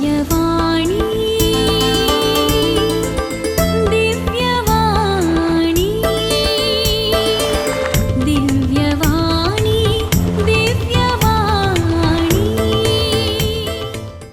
दिव्यवाणी दिव्यवाणी दिव्यवाणी दिव्यवाणी.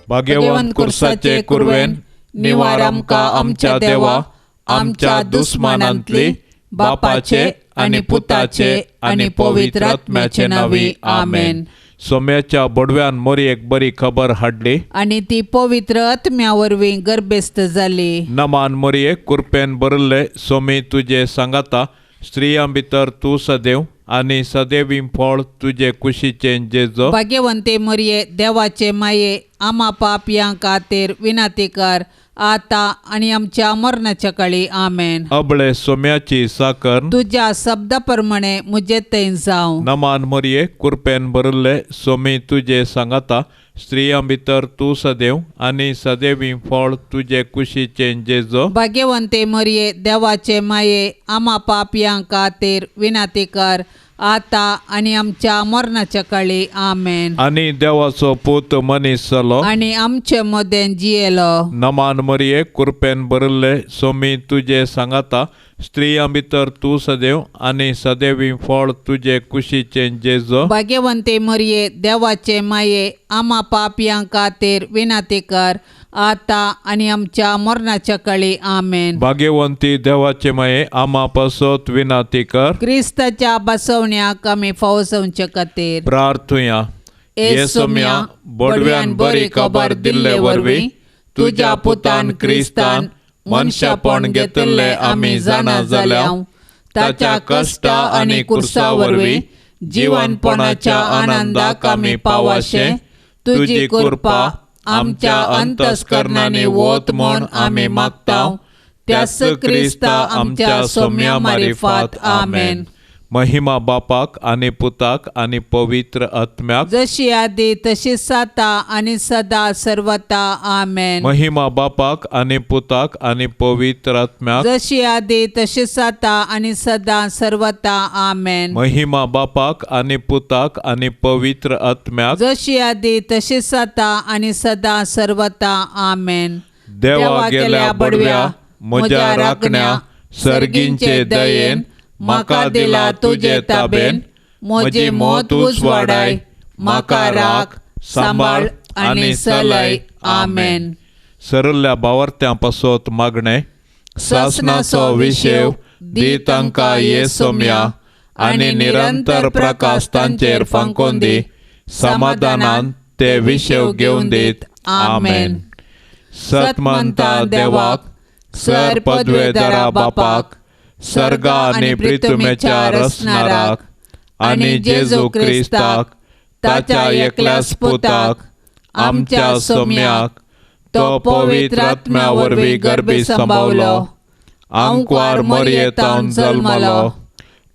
भाग्यवंत कुर्साचे कुरवेन निवार आमकां आमच्या देवा आमच्या दुस्मानांतली बापाचे आनी पुताचे आनी पवित्र आत्म्याचे नांवी आमेन. सोम्याच्या बोडव्यान मोरयेक बरी खबर हाडली आनी ती पवित्र आत्म्या वरवीं गर्भेस्त जाली. नमान मोरये कुरपेन भरिल्ले सोमी तुजे सांगाता स्त्रियां भितर तूं सदैव आनी सदैवी फळ तुजे कुशीचें जेजो. भाग्यवंते मोरये देवाचे माये आमा पापयां खातीर विनंती कर आता आनी आमच्या मरणाच्या काळी आमेन. अबळे सोम्याची साकर तुज्या शब्दा प्रमाणे म्हजे थंय जावं. नमान मोरये कुरपेन भरिल्ले सोमी तुजे सांगाता स्त्रियां भितर तूं सदैव आनी सदैवी फळ तुजे कुशीचें जेजो. भाग्यवंते मोरये देवाचे माये आमा पापयां खातीर विनंती कर आता आनी आमच्या मरणाच्या काळी आमेन. आनी देवाचो पूत मनीस जालो आनी आमचे मदें जियेलो. नमान मोरये कुरपेन भरिल्ले सोमी तुजे सांगाता स्त्रियां भितर तूं सदैव आनी सदैवी फळ तुजे कुशीचें जेजो. भाग्यवंते मोरये देवाचे माये आमा पापयां खातीर विनंती कर आता आनी आमच्या मरणाच्या काळी आमेन. भाग्यवंती देवाचे माये आमा पासत विनंती कर. क्रिस्ताच्या बसवण्याक आमी फावसवचे खातीर प्रार्थुया. ये सोम्या बोडव्यान बरी खबर दिल्ले वरवीं तुज्या पुतान क्रिस्तान मनशापण घेतिल्लें आमी जाणा जाल्या. ताच्या कश्टा आनी कुर्सा वरवीं जिवनपणाच्या आनंदाक आमी पावाशे तुजी कृपा आमच्या अंतस्करणांनी वत म्हूण आमी मागता. त्याच क्रिस्ता आमच्या सोम्या मारिफात आमेन. महिमा बापाक आनी पुताक आनी पवित्र आत्म्याक जशी आदी तशी साता आनी सदा सर्वता आमेन. महिमा बापाक आनी पुताक आनी पवित्र आत्म्याक जशी आदी तशी साता आनी सदा सर्वता आमेन. महिमा बापाक आनी पुताक आनी पवित्र आत्म्याक जशी आदी तशी साता आनी सदा सर्वता आमेन. देवा गेल्या बडव्या म्हज्या राखण्या सर्गींचे दयेन म्हाका दिला तुजे ताबेन म्हजी मौत उजवाडाय म्हाका राख सांबाळ आनी सलय आमेन. सरल्या बावर्त्यां पासत मागणें सासणाचो विशेव दी तांकां ये सोम्या आनी निरंतर प्रकाश तांचेर फांकोन दी समाधानान ते विशेव घेवन दीत आमेन. सतमंता देवाक सर पदवेदारा बापाक सर्गा आनी पृथ्वीच्या रचणाराक आनी जेजू क्रिस्ताक ताच्या एकल्याच पुताक आमच्या सोम्याक तो पवित्र आत्म्या वरवीं गर्भी सांबावलो आंकवार मोरयेतावन जल्मलो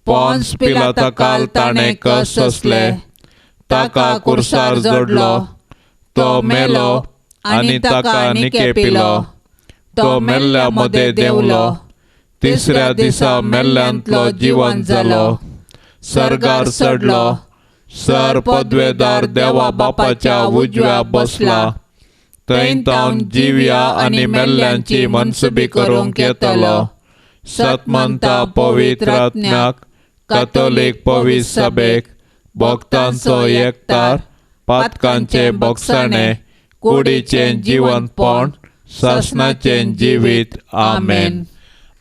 पोन्स पिलाता ताणें कश्ट सोंसले ताका कुर्सार जोडलो तो मेलो आनी ताका निकेपिलो तो मेल्ल्या मदें देंवलो तिसऱ्या दिसा मेल्ल्यांतलो जिवन जालो सर्गार चडलो सर पदवेदार देवा बापाच्या उजव्या बसला थंय तावन जिव्या आनी मेल्ल्यांची मनसुबी करूंक येतलो. सतमंता पवित्र आत्म्याक कथोलीक पवित्र सभेक भक्तांचो एकतार पातकांचे बक्षाणे कुडीचें जिवनपण सासणाचें जिवीत आमेन.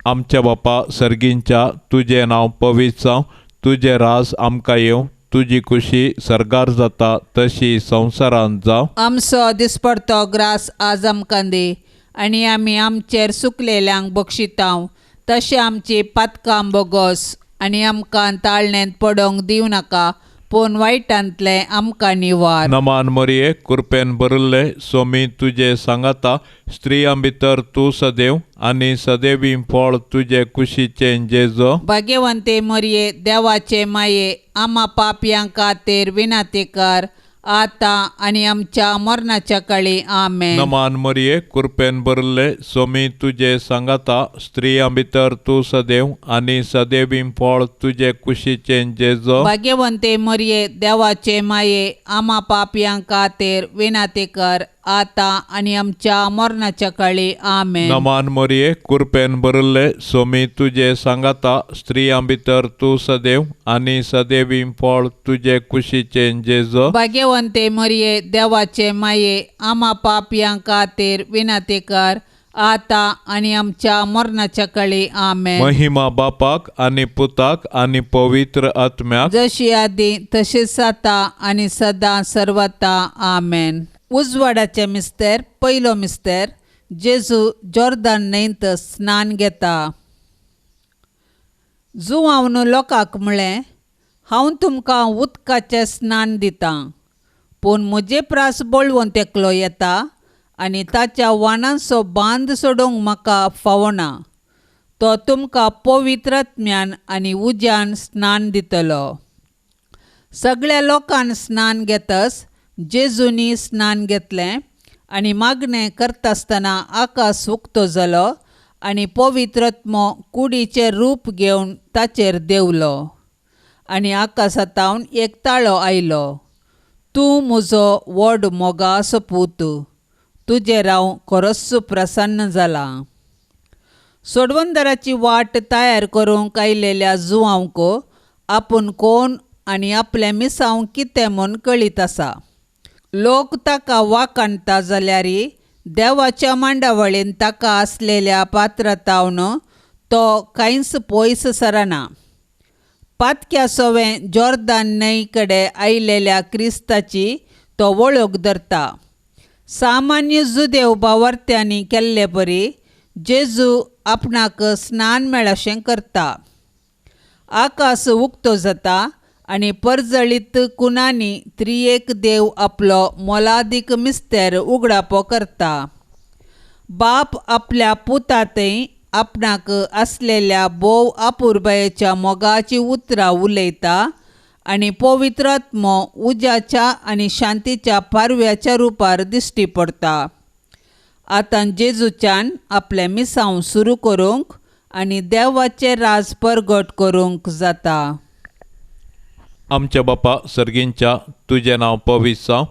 आमच्या बापा सर्गींच्या तुजें नांव पवित्र जावं तुजें राज आमकां येवं तुजी खुशी सर्गार जाता तशी संवसारांत जावं. आमचो दिसपडतो ग्रास आज आमकां दी आनी आमी आमचेर सुकलेल्यांक बक्षितांव तशें आमची पातकां बोगोस आनी आमकां ताळण्यांत पडोवंक दिवं नाका पूण वायटांतलें आमकां निवार. नमान मरिये कुरपेन भरिल्ले सोमी तुजे सांगाता स्त्रियां भितर तूं सदैव आनी सदैवी फळ तुजे कुशीचें जेजो. भाग्यवंते मरिये देवाचे माये आमा पापयां खातीर विनंती कर आतां आनी आमच्या मरणाच्या काळी आमेन. नमान मरिये कुरपेन भरिल्ले सोमी तुजे सांगाता स्त्रियां भितर तूं सदैव आनी सदैवी फळ तुजे कुशीचें जेजो. भाग्यवंते मरिये देवाचे माये आमा पापयां खातीर विनंती कर आतां आनी आमच्या मरणाच्या काळी. आमेन. नमान मरिये, कुरपेन भरिल्ले, सोमी तुजे सांगाता, स्त्रियां भितर तूं सदैव आनी सदैवी फळ तुजे कुशीचें जेजो. भाग्यवंते मरिये, देवाचे माये, आमा पापयां खातीर विनंती कर, आतां आनी आमच्या मरणाच्या काळी. आमेन. महिमा बापाक आनी पुताक आनी पवित्र आत्म्याक, जशी आदी तशीच आतां आनी सदां सर्वता. आमेन. उजवाडाचे मिस्तेर. पयलो मिस्तेर. जेजू जॉर्दन न्हंयत स्नान घेता. जुवावन लोकांक म्हळें, हांव तुमकां उदकाचें स्नान दितां, पूण म्हजे प्रास बळवंत एकलो येता आनी ताच्या वानांचो बांद सोडूंक म्हाका फावना. तो तुमकां पवित्र आत्म्यान आनी उज्यान स्नान दितलो. सगळ्या लोकान स्नान घेतस जेजूनी स्नान घेतलें आनी मागणें करतासतना आकाश उक्तो जालो आनी पवित्र आत्मो कुडीचें रूप घेवन ताचेर देंवलो आनी आकाशांतावन एक ताळो आयलो, तूं म्हजो व्हड मोगाचो पूत, तुजेर हांव खरोच प्रसन्न जालां. सोडवंदराची वाट तयार करूंक आयलेल्या जुवांक आपूण कोण आनी आपलें मिसांव कितें म्हूण कळीत आसा. लोक ताका वाखाणटा जाल्यार देवाच्या मांडावळीन ताका आसलेल्या पात्रतावन तो कांयच पयस सरना. पातक्या सोवें जॉर्दान न्हंय कडेन आयलेल्या क्रिस्ताची तो वळख धरता. सामान्य जुदेव भावार्थ्यांनी केल्ले परी जेजू आपणाक स्नान मेळशें करता. आकाश उक्तो जाता आनी परजळीत कुनांनी त्रिएक देव आपलो मोलादीक मिस्तेर उगडापो करता. बाप आपल्या पुतांतय आपणाक आसलेल्या भोव अपुरबायेच्या मोगाची उतरां उलयता आनी पवित्र आत्मो उज्याच्या आनी शांतीच्या पारव्याच्या रुपार दिश्टी पडटा. आतां जेजूच्यान आपलें मिसांव सुरू करूंक आनी देवाचें राज परगट करूंक जाता. आमच्या बापा सर्गींच्या, तुजें नांव पवित्र जावं,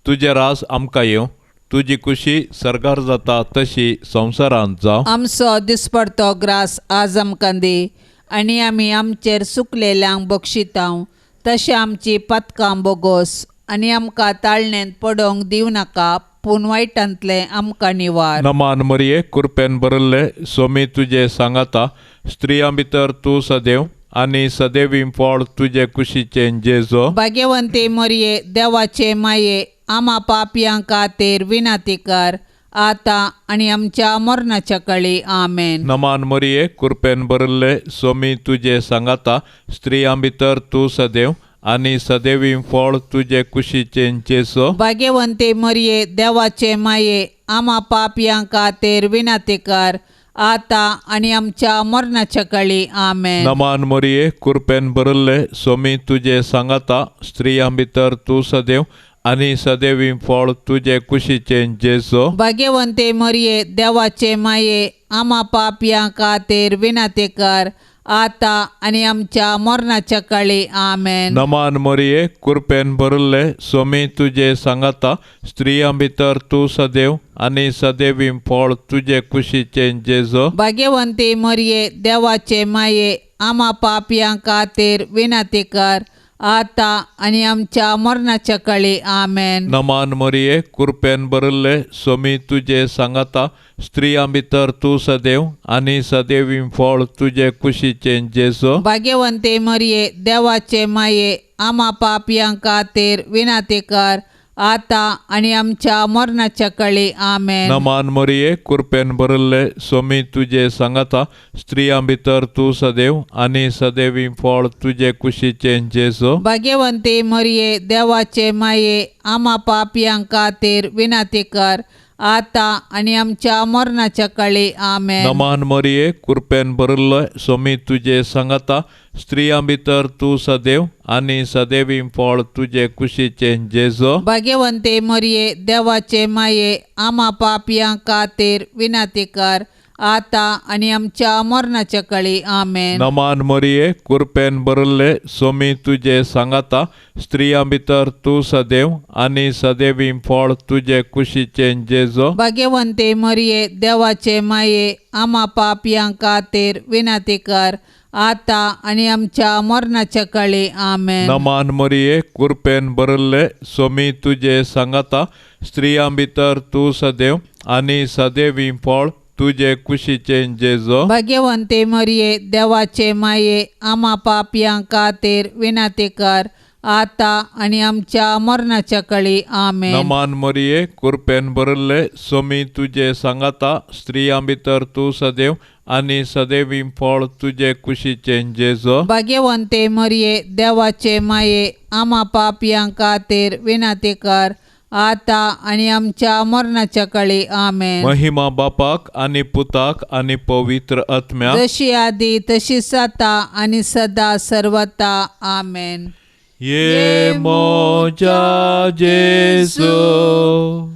तुजें राज आमकां येवं, तुजी कुशी सर्गार जाता तशी संवसारांत जावं. आमचो दिसपडतो ग्रास आज आमकां दी आनी आमी आमचेर सुकलेल्यांक बक्षितांव तशें आमची पातकां बोगोस आनी आमकां ताळणेंत पडोवंक दिवं नाका, पूण वायटांतलें आमकां निवार. नमान मरिये, कुरपेन भरिल्ले, सोमी तुजे सांगाता, स्त्रियां भितर तूं सदैव आनी सदैवी फळ तुजे कुशीचें जेजो. भाग्यवंते मरिये, देवाचे माये, आमा पापयां खातीर विनंती कर, आतां आनी आमच्या मरणाच्या काळी. आमेन. नमान मरिये, कुरपेन भरिल्ले, सोमी तुजे सांगाता, स्त्रियां भितर तूं सदैव आनी सदैवी फळ तुजे कुशीचें जेजो. भाग्यवंते मरिये, देवाचे माये, आमा पापयां खातीर विनंती कर, आतां आनी आमच्या मरणाच्या काळी. आमेन. नमान मरिये, कुरपेन भरिल्ले, सोमी तुजे सांगाता, स्त्रियां भितर तूं सदैव आनी सदैवी फळ तुजे कुशीचें जेजो. भाग्यवंते मरिये, देवाचे माये, आमा पापयां खातीर विनंती कर, आतां आनी आमच्या मरणाच्या काळी. आमेन. नमान मरिये, कुरपेन भरिल्ले, सोमी तुजे सांगाता, स्त्रियां भितर तूं सदैव आनी सदैवी फळ तुजे कुशीचें जेजो. भाग्यवंती मरिये, देवाचे माये, आमा पापयां खातीर विनंती कर, आतां आनी आमच्या मरणाच्या काळी. आमेन. नमान मरिये, कुरपेन भरिल्ले, सोमी तुजे सांगाता, स्त्रियां भितर तूं सदैव आनी सदैवी फळ तुजे कुशीचें जेजो. भाग्यवंते मरिये, देवाचे माये, आमा पापयां खातीर विनंती कर, आतां आनी आमच्या मरणाच्या काळी. आमेन. नमान मरिये, कुरपेन भरिल्ले, सोमी तुजे सांगाता, स्त्रियां भितर तूं सदैव आनी सदैवी फळ तुजे कुशीचें जेजो. भाग्यवंती मरिये, देवाचे माये, आमा पापयां खातीर विनंती कर, आतां आनी आमच्या मरणाच्या काळी. आमेन. नमान मरिये, कुरपेन भरिल्ले, सोमी तुजे सांगाता, स्त्रियां भितर तूं सदैव आनी सदैवी फळ तुजे कुशीचें जेजो. भाग्यवंते मरिये, देवाचे माये, आमा पापयां खातीर विनंती कर, आतां आनी आमच्या मरणाच्या काळी. आमेन. नमान मरिये, कुरपेन भरिल्ले, सोमी तुजे सांगाता, स्त्रियां भितर तूं सदैव आनी सदैवी फळ तुजे कुशीचें जेजो. भाग्यवंते मरिये, देवाचे माये, आमा पापयां खातीर विनंती कर, आतां आनी आमच्या मरणाच्या काळी. आमेन. नमान मरिये, कुरपेन भरिल्ले, सोमी तुजे सांगाता, स्त्रियां भितर तूं सदैव आनी सदैवी फळ तुजे कुशीचें जेजो. भाग्यवंते मरिये, देवाचे माये, आमा पापयां खातीर विनंती कर, आतां आनी आमच्या मरणाच्या काळी. आमेन. नमान मरिये, कुरपेन भरिल्ले, सोमी तुजे सांगाता, स्त्रियां भितर तूं सदैव आनी सदैवी फळ तुजे कुशीचें जेजो. भाग्यवंते मरिये, देवाचे माये, आमा पापयां खातीर विनंती कर, आतां आनी आमच्या मरणाच्या काळी. आमेन. महिमा बापाक आनी पुताक आनी पवित्र आत्म्याक, जशी आदी तशीच आतां आनी सदा सर्वता. आमेन. ये मोजा जेजू,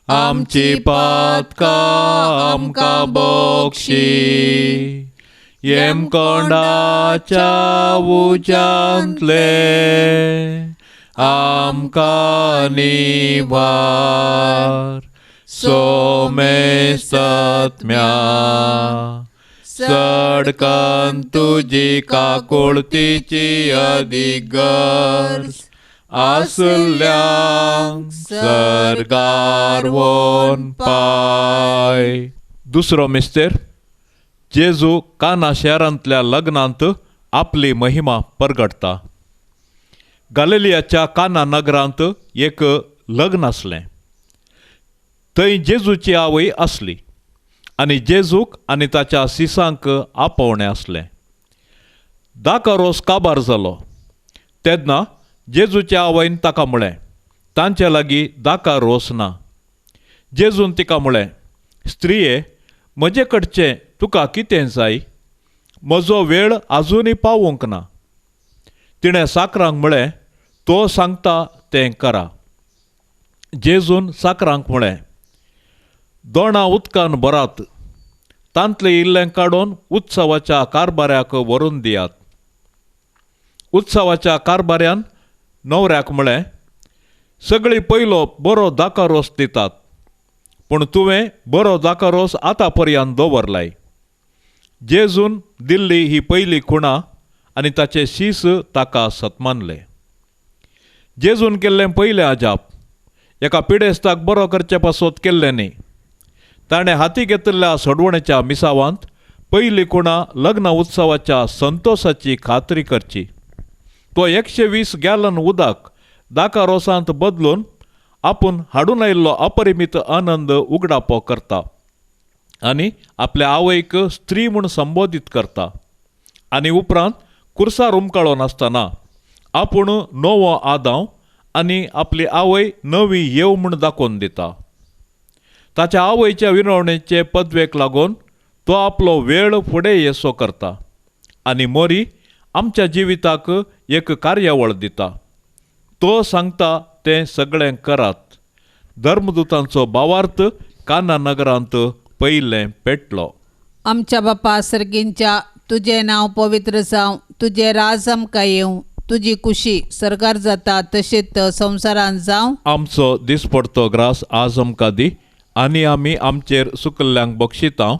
आमची पातकां आमकां बक्षी, येमकोंडाच्या उज्यांतले आमकां निवार. सोमेस्तात्म्या सडकन तुजी काकुळतीची अदीक गरज आसल्यांक सर्गार वोन पाय. दुसरो मिस्तेर, जेजू काना शहरांतल्या लग्नांत आपली महिमा परगटता. गालिलियाच्या काना नगरांत एक लग्न आसलें. थंय जेजूची आवय आसली आनी जेजूक आनी ताच्या सिसांक आपोवणें आसलें. दाकारोस काबार जालो तेन्ना जेजूच्या आवयन ताका म्हळें, तांचे लागीं दाका रोस ना. जेजून तिका म्हळें, स्त्रिये, म्हजे कडचें तुका कितें जाय? म्हजो वेळ आजुनूय पावूंक ना. तिणें साकरांक म्हळें, तो सांगता तें करा. जेजून साकरांक म्हळें, दोणां उदकान भरात, तांतलें इल्लें काडून उत्सवाच्या कारभाऱ्याक व्हरून दियात. उत्सवाच्या कारभाऱ्यान न्हवऱ्याक म्हळें, सगळीं पयलो बरो दाकारोस दितात, पूण तुवें बरो दाकारोस आतां पर्यंत दवरलाय. जेजून दिल्ली ही पयली खुणा आनी ताचे शीस ताका सत्मानले. जेजून केल्लें पयलें अजाप एका पिडेस्ताक बरो करचे पासत केल्लें न्ही. ताणें हाती घेतिल्ल्या सोडवणेच्या मिसावांत पयली खुणा लग्न उत्सवाच्या संतोसाची खात्री करची. तो 120 गॅलन उदक दाका रोसांत बदलून आपूण हाडून आयिल्लो अपरिमीत आनंद उगडापो करता आनी आपल्या आवयक स्त्री म्हूण संबोधीत करता आनी उपरांत कुर्सार उमकाळो नासतना आपूण नवो आदांव आनी आपली आवय नवी येव म्हूण दाखोवन दिता. ताच्या आवयच्या विनवणेचे पदवेक लागून तो आपलो वेळ फुडें येसो करता आनी मोरी आमच्या जिविताक एक कार्यावळ दिता. तो सांगता तें सगळें करात. धर्मदूतांचो भावार्थ काना नगरांत पयलें पेटलो. आमच्या बापा सर्गींच्या, तुजें नांव पवित्र जावं, तुजें राज आमकां येवं, तुजी कुशी सरकार जाता तशेंच संवसारांत जावं. आमचो दिसपडतो ग्रास आज आमकां दी आनी आमी आमचेर सुकल्ल्यांक बक्षिता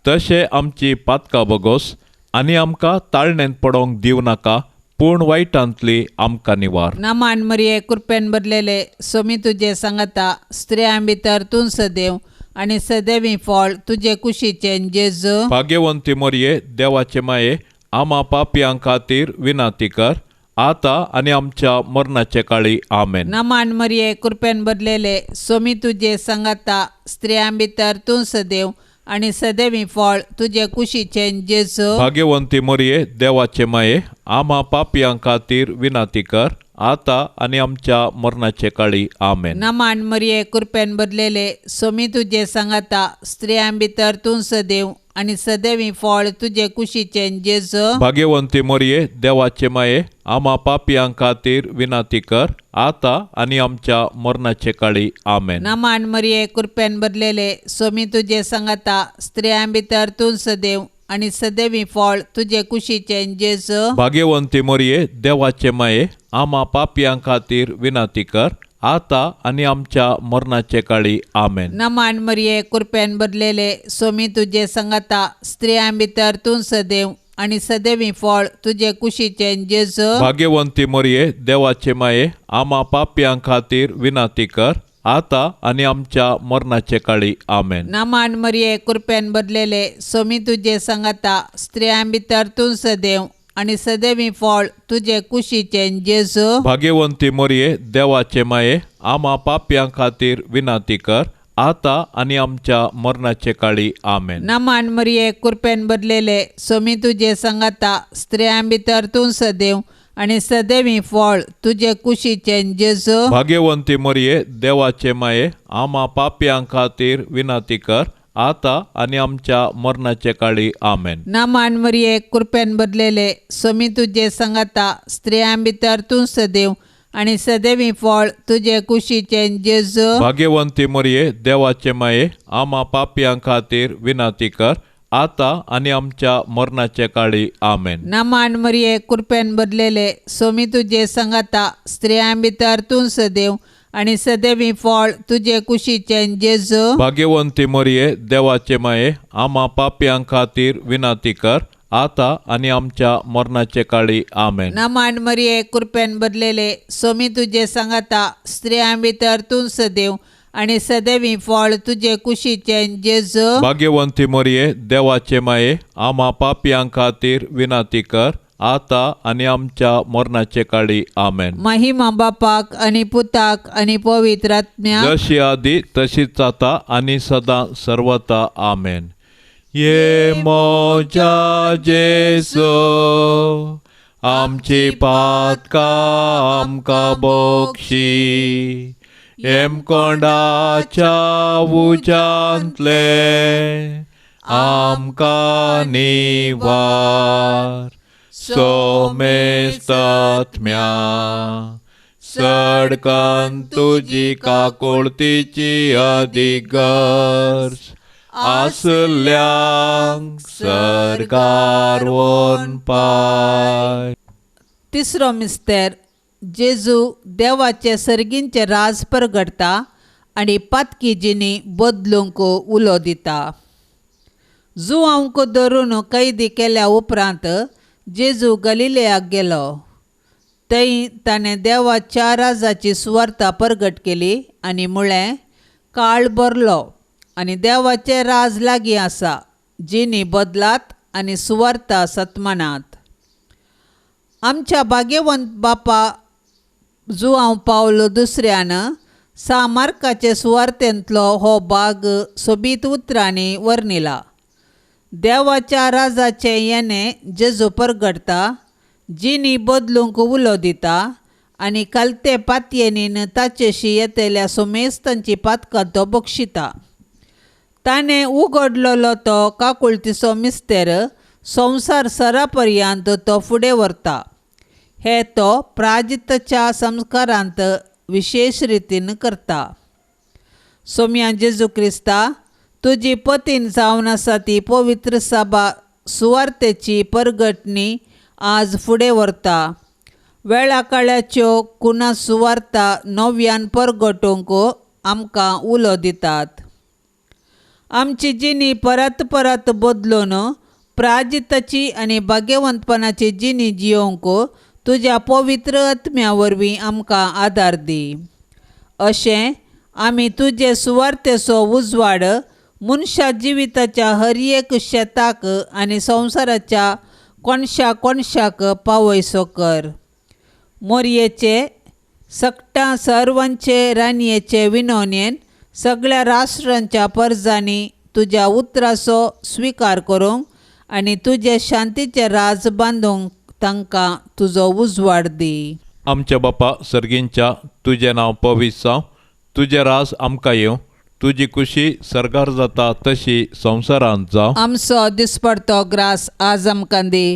तशें आमची पातकां बगोस आनी आमकां ताळणेंत पडोवंक दिवं नाका, पूण वायटांतली आमकां निवार. नामान मरिये, कृपेन भरलेले, सोमी तुजे सांगाता, स्त्रियां भितर तूं सदैव आनी सदैवी फळ तुजे कुशीचें जेजू. भाग्यवंती मरिये, देवाचे माये, आमा पापयां खातीर विनंती कर, आतां आनी आमच्या मरणाचे काळी. आमेन. नामान मरिये, कृपेन भरलेले, सोमी तुजे सांगाता, स्त्रियां भितर तूं सदैव आनी सदैवी फळ तुजे कुशीचें जेजू. भाग्यवंती मरिये, देवाचे माये, आमा पापयां खातीर विनंती कर, आतां आनी आमच्या मरणाचे काळी. आमेन. नामान मरिये, कृपेन भरलेले, सोमी तुजे सांगाता, स्त्रियां भितर तूं सदैव आनी सदैवी फळ तुजे कुशीचें जेजू. भाग्यवंती मोरये देवाचे माये आमा पापयां खातीर विनंती कर आतां आनी आमच्या मरणाचे काळी. आमेन. नमान मरिये कृपेन भरलेले सोमी तुजे सांगाता, स्त्रियां भितर तूं सदैव आनी सदैवी फळ तुजे कुशीचें जेजू. भाग्यवंती मोरये देवाचे माये आमा पापयां खातीर विनंती कर आतां आनी आमच्या मरणाचे काळी. आमेन. नमान मरिये कृपेन भरलेले सोमी तुजे सांगाता, स्त्रियां भितर तूं सदैव आनी सदैवी फळ तुजे कुशीचें जेजू. भाग्यवंती मोरये देवाचे माये आमा पापयां खातीर विनंती कर आतां आनी आमच्या मरणाचे काळी. आमेन. नमान मरिये कृपेन भरलेले सोमी तुजे सांगाता, स्त्रियां भितर तूं सदैव आनी सदैवी फळ तुजे कुशीचें जेजू. भाग्यवंती मोरये देवाचे माये आमा पापयां खातीर विनंती कर आतां आनी आमच्या मरणाचे काळी. आमेन. नमान मरिये कृपेन भरलेले सोमी तुजे सांगाता, स्त्रियां भितर तूं सदैव आनी सदैवी फळ तुजे कुशीचें जेजू. भाग्यवंती मोरये देवाचे माये आमा पापयां खातीर विनंती कर आतां आनी आमच्या मरणाचे काळी. आमेन. नमान मरिये कृपेन भरलेले सोमी तुजे सांगाता, स्त्रियां भितर तूं सदैव आनी सदैवी फळ तुजे कुशीचें जेजू. भाग्यवंती मोरये देवाचे माये आमा पापयां खातीर विनंती कर आतां आनी आमच्या मरणाचे काळी. आमेन. नमान मरिये कृपेन भरलेले सोमी तुजे सांगाता, स्त्रियां भितर तूं सदैव आनी सदैवी फळ तुजे कुशीचें जेजू. भाग्यवंती मोरये देवाचे माये आमा पापयां खातीर विनंती कर आतां आनी आमच्या मरणाचे काळी. आमेन. नमान मरिये कृपेन भरलेले सोमी तुजे सांगाता, स्त्रियां भितर तूं सदैव आनी सदैवी फळ तुजे कुशीचें जेजू. भाग्यवंती मोरये देवाचे माये आमा पापयां खातीर विनंती कर आतां आनी आमच्या मरणाचे काळी. आमेन. महिमा बापाक आनी पुताक आनी पवित्र आत्म्याक, जशी आदी तशीच आतां आनी सदां सर्वता. आमेन. ये मोजा जेजू आमची पातकां आमकां बक्षी, हेमकोंडाच्या उज्यांतले आमकां निवार, सोमेस्तात्म्या सडकन तुजी काकुळतीची अधिगर्ज आसल्यांक सरकार वोन पाय. तिसरो मिस्तेर जेजू देवाचे सर्गींचे राज परगडटा आनी पातकी जिणी बदलूंक उलो दिता. जुआंक धरून कैदी केल्या उपरांत जेजू गलिलेयाक गेलो. थंय ताणें देवाच्या राजाची सुवार्ता परगट केली आनी म्हळें, काळ भरलो आनी देवाचें राज लागीं आसा, जिणी बदलात आनी सुवार्ता सतमानात. आमच्या भाग्यवंत बापा जुआंव पावलो दुसऱ्यान सा मार्काचे सुवार्तेंतलो हो भाग सोबीत उतरांनी वर्णिला. देवाच्या राजाचें येणें जेजू परगडटा, जिणी बदलूंक उलो दिता आनी कालते पातयेनीन ताचेशी येतल्या सोमेस्तांची पातकां तो बक्षिता. ताणें उगडलेलो तो काकुळतीचो मिस्तेर संवसार सरा पर्यंत तो फुडें व्हरता. हे तो प्राजिताच्या संस्कारांत विशेश रितीन करता. सोम्या जेजू क्रिस्ता तुजी पतीन जावन आसा ती पवित्र सभा सुवार्तेची परगटणी आज फुडें व्हरता. वेळा काळाच्यो कुणा सुवार्ता नव्यान परगटूंक आमकां उलो दितात. आमची जिणी परत परत बदलून प्राजिताची आनी भाग्यवंतपणाची जिणी जियोवंक तुज्या पवित्र आत्म्या वरवीं आमकां आदार दी. अशें आमी तुजे सुवार्तेचो उजवाड मनशा जिविताच्या हर एक शेताक आनी संवसाराच्या कोणशा कोणशाक पावयसो कर. मोरयेचे सगटां सर्वांचे राणयेचे विनोनेन सगळ्या राष्ट्रांच्या परजांनी तुज्या उतराचो स्विकार करूंक आनी तुजे शांतीचे राज बांदूंक तांकां तुजो उजवाड दी. आमच्या बापा सर्गींच्या तुजें नांव पवित्र जावं, तुजें राज आमकां येवं, तुजी कुशी सर्गार जाता तशी संवसारांत जावं. आमचो दिसपडतो ग्रास आज आमकां दी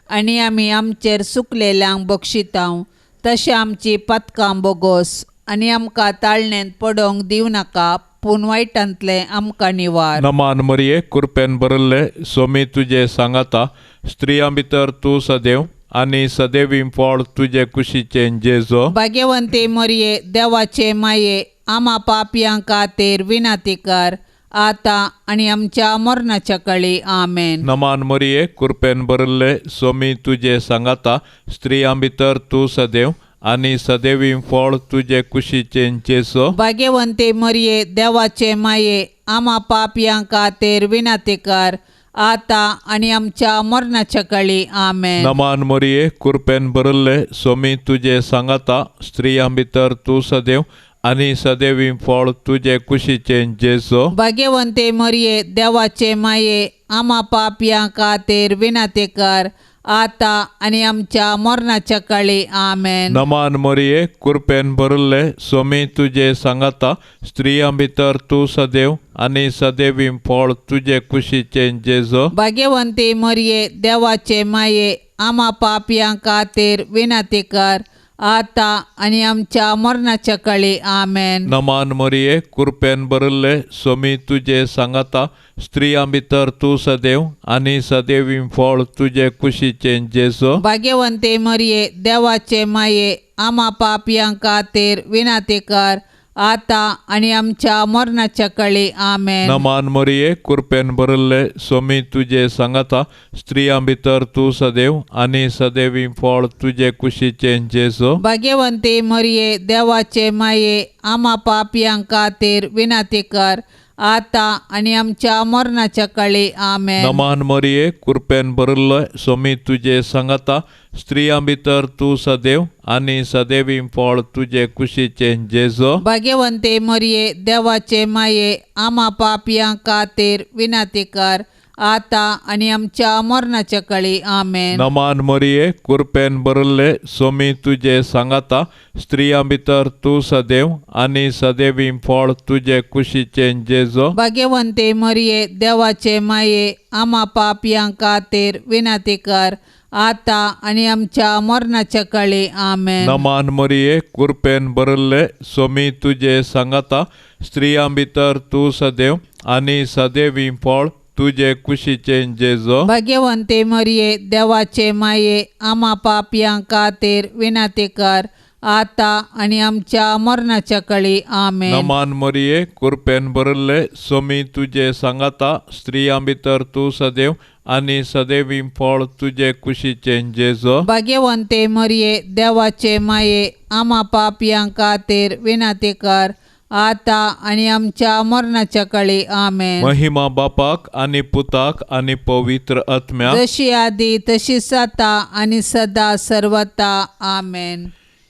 आनी आमी आमचेर सुकलेल्यांक बक्षितांव तशें आमची पातकां बोगोस आनी आमकां ताळणेंत पडोवंक दिवं नाका पूण वायटांतलें आमकां निवार. नमान मरिये, कृपेन भरिल्ले, सोमी तुजे सांगाता, स्त्रियां भितर तूं सदैव आनी सदैवी फळ तुजे कुशीचें जेजो. भाग्यवंती मरिये, देवाचे माये, आमा पापयां खातीर विनंती कर आतां आनी आमच्या मरणाच्या कळी. आमेन. नमान मरिये, कृपेन भरिल्ले, सोमी तुजे सांगाता, स्त्रियां भितर तूं सदैव आनी सदैवी फळ तुजे कुशीचें जेजो. भाग्यवंती मरिये, देवाचे माये, आमा पापयां खातीर विनंती कर आतां आनी आमच्या मरणाच्या कळी. आमेन. नमान मरिये, कृपेन भरिल्ले, सोमी तुजे सांगाता, स्त्रियां भितर तूं सदैव आनी सदैवी फळ तुजे कुशीचें जेजो. भाग्यवंती मरिये, देवाचे माये, आमा पापयां खातीर विनंती कर आतां आनी आमच्या मरणाच्या कळी. आमेन. नमान मरिये, कृपेन भरिल्ले, सोमी तुजे सांगाता, स्त्रियां भितर तूं सदैव आनी सदैवी फळ तुजे कुशीचें जेजो. भाग्यवंती मरिये, देवाचे माये, आमा पापयां खातीर विनंती कर आतां आनी आमच्या मरणाच्या कळी. आमेन. नमान मरिये, कृपेन भरिल्ले, सोमी तुजे सांगाता, स्त्रियां भितर तूं सदैव आनी सदैवी फळ तुजे कुशीचें जेजो. भाग्यवंती मरिये, देवाचे माये, आमा पापयां खातीर विनंती कर आतां आनी आमच्या मरणाच्या कळी. आमेन. नमान मरिये, कृपेन भरिल्ले, सोमी तुजे सांगाता, स्त्रियां भितर तूं सदैव आनी सदैवी फळ तुजे कुशीचें जेजो. भाग्यवंती मरिये, देवाचे माये, आमा पापयां खातीर विनंती कर आतां आनी आमच्या मरणाच्या कळी. आमेन. नमान मरिये, कृपेन भरिल्ले, सोमी तुजे सांगाता, स्त्रियां भितर तूं सदैव आनी सदैवी फळ तुजे कुशीचें जेजो. भाग्यवंती मरिये, देवाचे माये, आमा पापयां खातीर विनंती कर आतां आनी आमच्या मरणाच्या कळी. आमेन. नमान मरिये, कृपेन भरिल्ले, सोमी तुजे सांगाता, स्त्रियां भितर तूं सदैव आनी सदैवी फळ तुजे कुशीचें जेजो. भाग्यवंती मरिये, देवाचे माये, आमा पापयां खातीर विनंती कर आतां आनी आमच्या मरणाच्या कळी. आमेन. नमान मरिये, कृपेन भरिल्ले, सोमी तुजे सांगाता, स्त्रियां भितर तूं सदैव आनी सदैवी फळ तुजे कुशीचें जेजो. भाग्यवंती मरिये, देवाचे माये, आमा पापयां खातीर विनंती कर आतां आनी आमच्या मरणाच्या कळी. आमेन. नमान मरिये, कृपेन भरिल्ले, सोमी तुजे सांगाता, स्त्रियां भितर तूं सदैव आनी सदैवी फळ तुजे कुशीचें जेजो. भाग्यवंती मरिये, देवाचे माये, आमा पापयां खातीर विनंती कर आतां आनी आमच्या मरणाच्या कळी. आमेन. महिमा बापाक आनी पुताक आनी पवित्र आत्म्याक, जशी आदी तशीच आतां आनी सदा सर्वता. आमेन.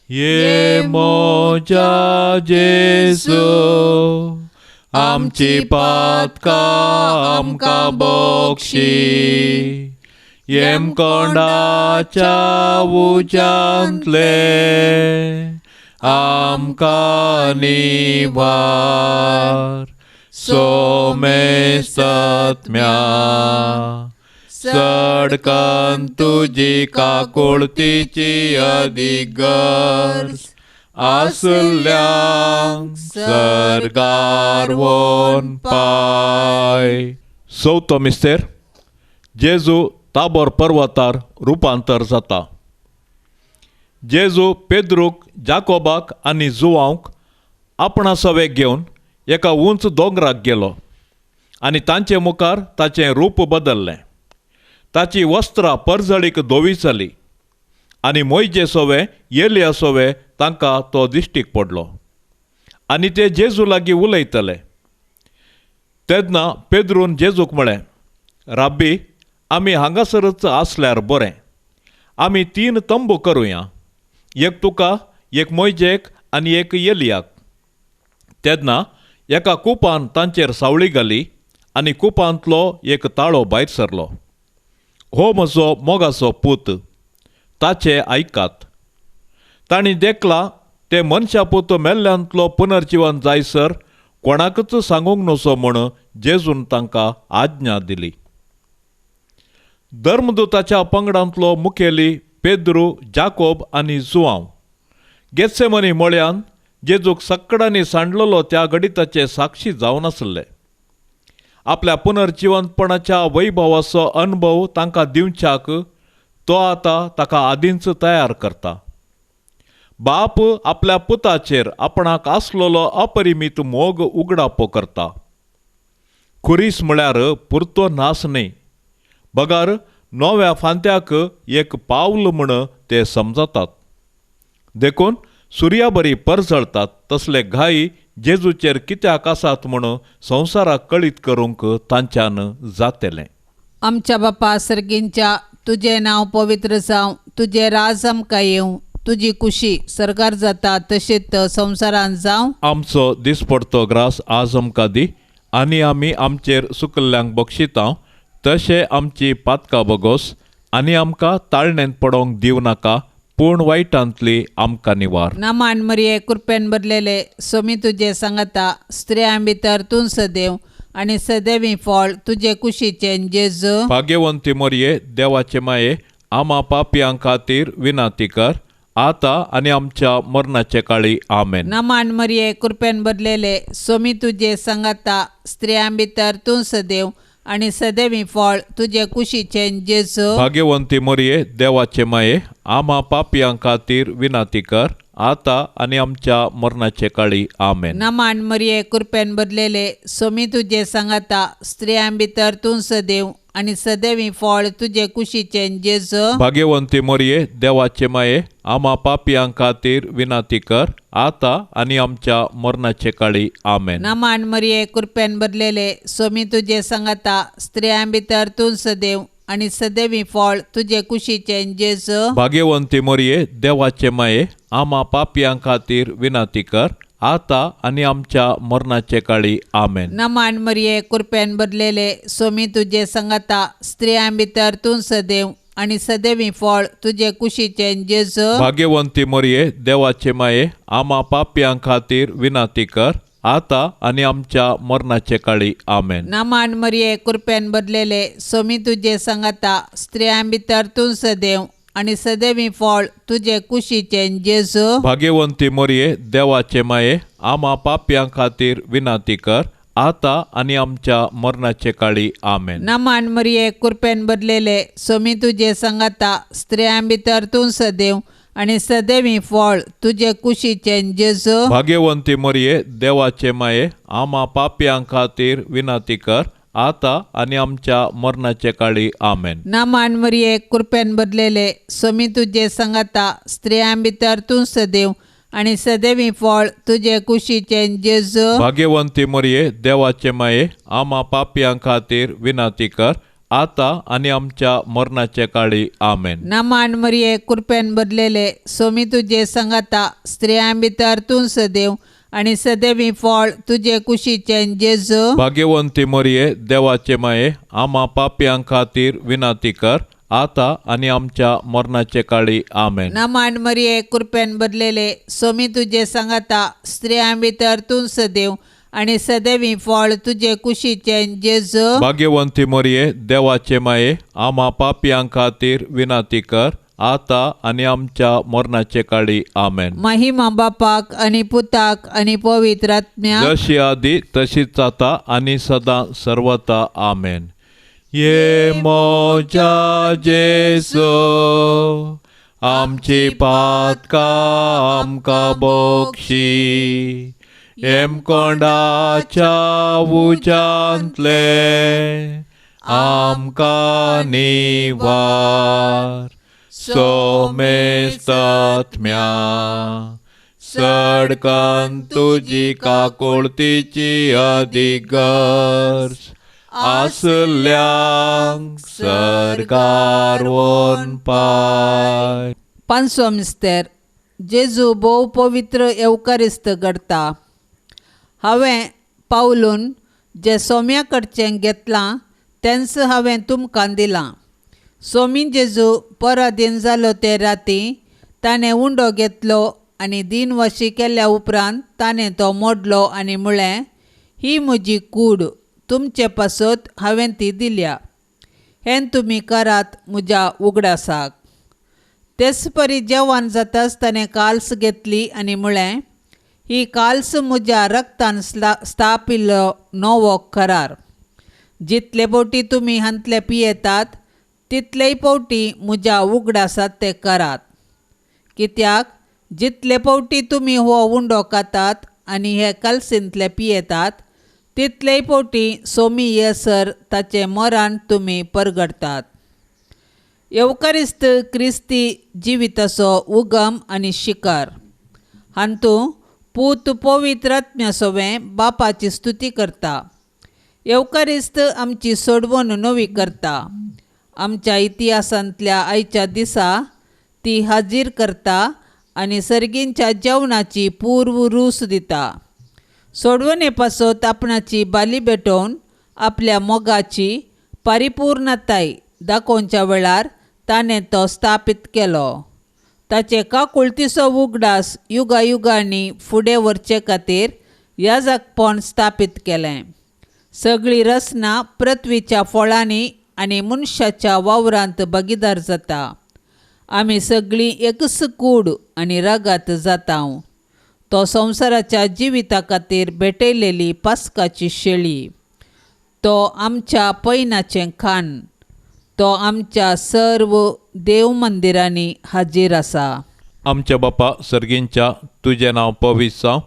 ये मोजा जेजू, आमची पातकां आमकां बक्षी, येमकोंडाच्या उज्यांतले आमकां निवार. सोमेस्तात्म्या सडकन तुजी काकुळतीची अदीक गरज आसल्यांक सर्गार वोन पाय. चवथो मिस्तेर, जेजू ताबोर पर्वतार रुपांतर जाता. जेजू पेद्रूक, जाकोबाक आनी जुवांक आपणा सवेक घेवन एका उंच दोंगराक गेलो आनी तांचे मुखार ताचें रूप बदल्लें. ताची वस्त्रां परजळीक धवी जाली आनी मोयजे सोवे येलिया सोवे तांकां तो दिश्टीक पडलो आनी ते जेजू लागीं उलयतले. तेन्ना पेद्रून जेजूक म्हळें, राब्बी, आमी हांगासरच आसल्यार बरें. आमी 3 तंबू करुया, एक तुका, एक मोयजेक आनी एक येलियाक. तेन्ना एका कुपान तांचेर सावळी घाली आनी कुपांतलो एक ताळो भायर सरलो, हो म्हजो मोगाचो पूत, ताचे आयकात. तांणी देखला ते मनशा पूत मेल्ल्यांतलो पुनर्जिवन जायसर कोणाकच सांगूंक नसो म्हूण जेजून तांकां आज्ञा दिली. धर्मदूताच्या पंगडांतलो मुखेली पेद्रू, जाकोब आनी जुआंव गेत्सेमनी मळ्यान जेजूक सक्कडांनी सांडलेलो त्या घडिताचे साक्षी जावन आसले. आपल्या पुनर्जिवंतपणाच्या वैभवाचो अनुभव तांकां दिवच्याक तो आतां ताका आदींच तयार करता. बाप आपल्या पुताचेर आपणाक आसलेलो अपरिमीत मोग उगडापो करता. खुरीस म्हळ्यार पुरतो नास न्हय, बगर नव्या फांत्याक एक पावल म्हूण ते समजतात. देखून सुर्या बरी परजळतात तसले घाई जेजूचेर कित्याक आसात म्हूण संवसाराक कळीत करूंक तांच्यान जातलें. आमच्या बापा सर्गींच्या, तुजें नांव पवित्र जावं, तुजें राज आमकां येवं, तुजी कुशी सरकार जाता तशेंच संवसारांत जावं. आमचो दिसपडतो ग्रास आज आमकां दी आनी आमी आमचेर सुकल्ल्यांक बक्षिता तशें आमची पातकां बगोस आनी आमकां ताळणेंत पडोवंक दिवं नाका, पूण वायटांतली आमकां निवार. नामान मरिये, कृपेन भरलेले, सोमी तुजे सांगता, स्त्रियां भितर तूं सदैव आनी सदैवी फळ तुजे कुशीचें जेजू. भाग्यवंती मरिये, देवाचे माये, आमा पापयां खातीर विनंती कर आतां आनी आमच्या मरणाचे काळी. आमेन. नामान मरिये, कृपेन भरलेले, सोमी तुजे सांगता, स्त्रियां भितर तूं सदैव आनी सदैवी फळ तुजे कुशीचें जेजू. भाग्यवंती मरिये, देवाचे माये, आमा पापयां खातीर विनंती कर आतां आनी आमच्या मरणाचे काळी. आमेन. नामान मरिये, कृपेन भरलेले, सोमी तुजे सांगता, स्त्रियां भितर तूं सदैव आनी सदैवी फळ तुजे कुशीचें जेजू. भाग्यवंती मरिये, देवाचे माये, आमा पापयां खातीर विनंती कर आतां आनी आमच्या मरणाचे काळी. आमेन. नामान मरिये, कृपेन भरलेले, सोमी तुजे सांगता, स्त्रियां भितर तूं सदैव आनी सदैवी फळ तुजे कुशीचें जेजू. भाग्यवंती मरिये, देवाचे माये, आमा पापयां खातीर विनंती कर आतां आनी आमच्या मरणाचे काळी. आमेन. नामान मरिये, कृपेन भरलेले, सोमी तुजे सांगता, स्त्रियां भितर तूं सदैव आनी सदैवी फळ तुजे कुशीचें जेजू. भाग्यवंती मरिये, देवाचे माये, आमा पापयां खातीर विनंती कर आतां आनी आमच्या मरणाचे काळी. आमेन. नामान मरिये, कृपेन भरलेले, सोमी तुजे सांगता, स्त्रियां भितर तूं सदैव आनी सदैवी फळ तुजे कुशीचें जेजू. भाग्यवंती मरिये, देवाचे माये, आमा पापयां खातीर विनंती कर आतां आनी आमच्या मरणाचे काळी. आमेन. नामान मरिये, कृपेन भरलेले, सोमी तुजे सांगता, स्त्रियां भितर तूं सदैव आनी सदैवी फळ तुजे कुशीचें जेजू. भाग्यवंती मरिये, देवाचे माये, आमा पापयां खातीर विनंती कर आतां आनी आमच्या मरणाचे काळी. आमेन. नामान मरिये, कृपेन भरलेले, सोमी तुजे सांगता, स्त्रियां भितर तूं सदैव आनी सदैवी फळ तुजे कुशीचें जेजू. भाग्यवंती मरिये, देवाचे माये, आमा पापयां खातीर विनंती कर आतां आनी आमच्या मरणाचे काळी. आमेन. नामान मरिये, कृपेन भरलेले, सोमी तुजे सांगता, स्त्रियां भितर तूं सदैव आनी सदैवी फळ तुजे कुशीचें जेजू. भाग्यवंती मरिये, देवाचे माये, आमा पापयां खातीर विनंती कर आतां आनी आमच्या मरणाचे काळी. आमेन. नामान मरिये, कृपेन भरलेले, सोमी तुजे सांगता, स्त्रियां भितर तूं सदैव आनी सदैवी फळ तुजे कुशीचें जेजू. भाग्यवंती मरिये, देवाचे माये, आमा पापयां खातीर विनंती कर आतां आनी आमच्या मरणाचे काळी. आमेन. महिमा बापाक आनी पुताक आनी पवित्र आत्म्याक, जशी आदी तशीच आतां आनी सदां सर्वता. आमेन. ये मोजा जेजू, आमची पातकां आमकां बक्षी, हेमकोंडाच्या उज्यांतले आमकां निवार, सोमेस्तात्म्या सडकान तुजी काकुळतीची अधिगर्ज आसल्यांक सरकार वोन पाय. पांचवो मिस्तेर, जेजू भोव पवित्र येवकारिस्त घडता. हांवें पावलून जें सोम्या कडचें घेतलां तेंच हांवें तुमकां दिलां. सोमी जेजू पराधीन जालो ते राती ताणें उंडो घेतलो आनी दिनवाशी केल्या उपरांत ताणें तो मोडलो आनी म्हळें, ही म्हजी कूड, तुमचे पासत हांवें ती दिल्या, हें तुमी करात म्हज्या उगडासाक. तेच परी जेवण जाताच ताणें काल्स घेतली आनी म्हळें, ही काल्स म्हज्या रक्तान स्थापिल्लो नवो करार. जितले फावटी तुमी हांतले पियेतात तितलेय फावटी म्हज्या उगडासात ते करात. कित्याक जितले फावटी तुमी हो उंडो खातात आनी हे कलसींतले पियेतात तितलेय फावटी सोमी येसर ताचें मरण तुमी परगडतात. येवकारिस्त क्रिस्ती जिविताचो उगम आनी शिकार. हातूंत पूत पवित्र आत्म्या सवें बापाची स्तुती करता. येवकारिस्त आमची सोडवण नवी करता. आमच्या इतिहासांतल्या आयच्या दिसा ती हाजीर करता आनी सर्गींच्या जेवणाची पूर्व रूस दिता. सोडवणे पासत आपणाची बाली भेटोवन आपल्या मोगाची परिपूर्णताय दाखोवच्या वेळार ताणें तो स्थापीत केलो. ताचे काकुळतीचो उगडास युगायुगांनी फुडें व्हरचे खातीर याजकपण स्थापीत केलें. सगळी रचना पृथ्वीच्या फळांनी आनी मनशाच्या वावरांत भागीदार जाता. आमी सगळीं एकच कूड आनी रगात जाता. तो संवसाराच्या जिविता खातीर भेटयलेली पास्काची शेळी, तो आमच्या पैनाचें खाण, तो आमच्या सर्व देव मंदिरांनी हाजीर आसा. आमच्या बापा सर्गींच्या, तुजें नांव पवित्र जावं,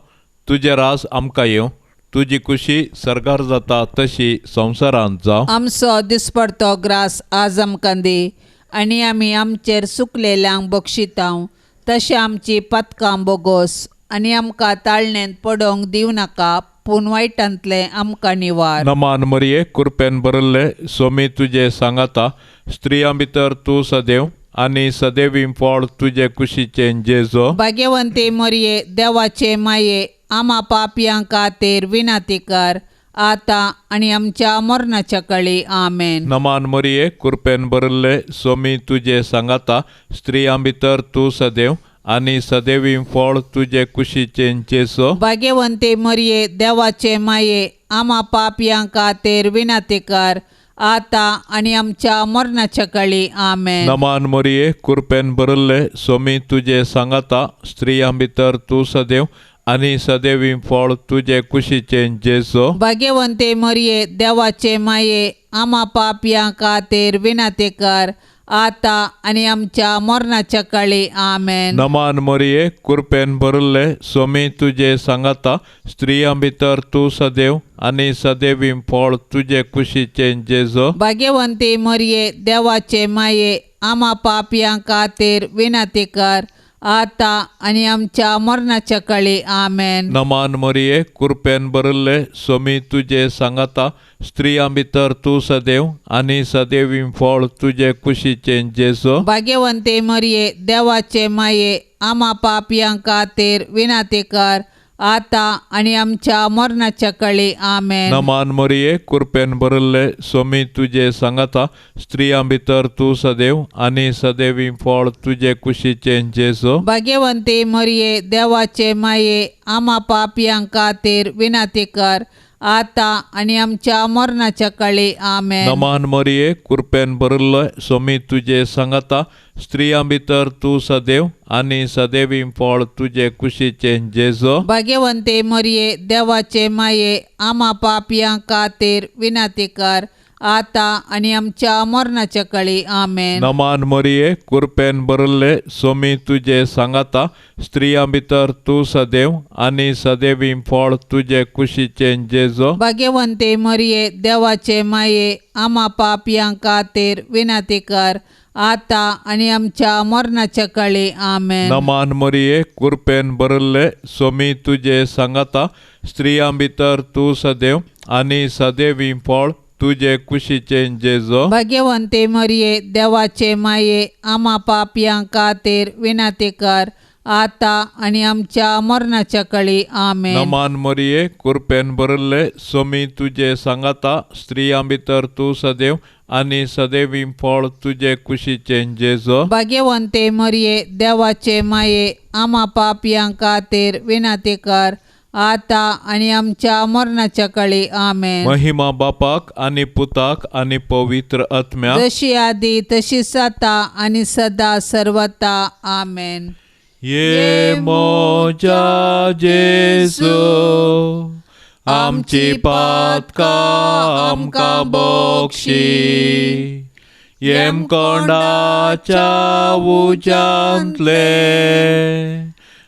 तुजें राज आमकां येवं, तुजी खुशी सर्गार जाता तशी संवसारांत जावं. आमचो दिसपडतो ग्रास आज आमकां दी आनी आमी आमचेर सुकलेल्यांक बक्षितांव तशें आमची पातकां बोगोस आनी आमकां ताळणेंत पडोवंक दिवं नाका, पूण वायटांतलें आमकां निवार. नमान मरिये, कृपेन भरिल्ले, सोमी तुजे सांगाता, स्त्रियां भितर तूं सदैव आनी सदैवी फळ तुजे कुशीचें जेजो. भाग्यवंती मरिये, देवाचे माये, आमा पापयां खातीर विनंती कर, आतां आनी आमच्या मरणाच्या कळी. आमेन. नमान मरिये, कृपेन भरिल्ले, सोमी तुजे सांगाता, स्त्रियां भितर तूं सदैव आनी सदैवी फळ तुजे कुशीचें जेजो. भाग्यवंती मरिये, देवाचे माये, आमा पापयां खातीर विनंती कर, आतां आनी आमच्या मरणाच्या कळी. आमेन. नमान मरिये, कृपेन भरिल्ले, सोमी तुजे सांगाता, स्त्रियां भितर तूं सदैव आनी सदैवी फळ तुजे कुशीचें जेजो. भाग्यवंती मरिये, देवाचे माये, आमा पापयां खातीर विनंती कर, आतां आनी आमच्या मरणाच्या कळी. आमेन. नमान मरिये, कृपेन भरिल्ले, सोमी तुजे सांगाता, स्त्रियां भितर तूं सदैव आनी सदैवी फळ तुजे कुशीचें जेजो. भाग्यवंती मरिये, देवाचे माये, आमा पापयां खातीर विनंती कर, आतां आनी आमच्या मरणाच्या कळी. आमेन. नमान मरिये, कृपेन भरिल्ले, सोमी तुजे सांगाता, स्त्रियां भितर तूं सदैव आनी सदैवी फळ तुजे कुशीचें जेजो. भाग्यवंती मरिये, देवाचे माये, आमा पापयां खातीर विनंती कर, आतां आनी आमच्या मरणाच्या कळी. आमेन. नमान मरिये, कृपेन भरिल्ले, सोमी तुजे सांगाता, स्त्रियां भितर तूं सदैव आनी सदैवी फळ तुजे कुशीचें जेजो. भाग्यवंती मरिये, देवाचे माये, आमा पापयां खातीर विनंती कर, आतां आनी आमच्या मरणाच्या कळी. आमेन. नमान मरिये, कृपेन भरिल्ले, सोमी तुजे सांगाता, स्त्रियां भितर तूं सदैव आनी सदैवी फळ तुजे कुशीचें जेजो. भाग्यवंती मरिये, देवाचे माये, आमा पापयां खातीर विनंती कर, आतां आनी आमच्या मरणाच्या कळी. आमेन. नमान मरिये, कृपेन भरिल्ले, सोमी तुजे सांगाता, स्त्रियां भितर तूं सदैव आनी सदैवी फळ तुजे कुशीचें जेजो. भाग्यवंती मरिये, देवाचे माये, आमा पापयां खातीर विनंती कर, आतां आनी आमच्या मरणाच्या कळी. आमेन. नमान मरिये, कृपेन भरिल्ले, सोमी तुजे सांगाता, स्त्रियां भितर तूं सदैव आनी सदैवी फळ तुजे कुशीचें जेजो. भाग्यवंती मरिये, देवाचे माये, आमा पापयां खातीर विनंती कर, आतां आनी आमच्या मरणाच्या कळी. आमेन. नमान मरिये, कृपेन भरिल्ले, सोमी तुजे सांगाता, स्त्रियां भितर तूं सदैव आनी सदैवी फळ तुजे कुशीचें जेजो. भाग्यवंती मरिये, देवाचे माये, आमा पापयां खातीर विनंती कर, आतां आनी आमच्या मरणाच्या काळी. आमेन. महिमा बापाक आनी पुताक आनी पवित्र आत्म्याक, जशी आदी तशीच आतां आनी सदा सर्वता. आमेन. ये मोजा जेसू, आमची पातकां आमकां बक्षी, येमकोंडाच्या उज्यांतले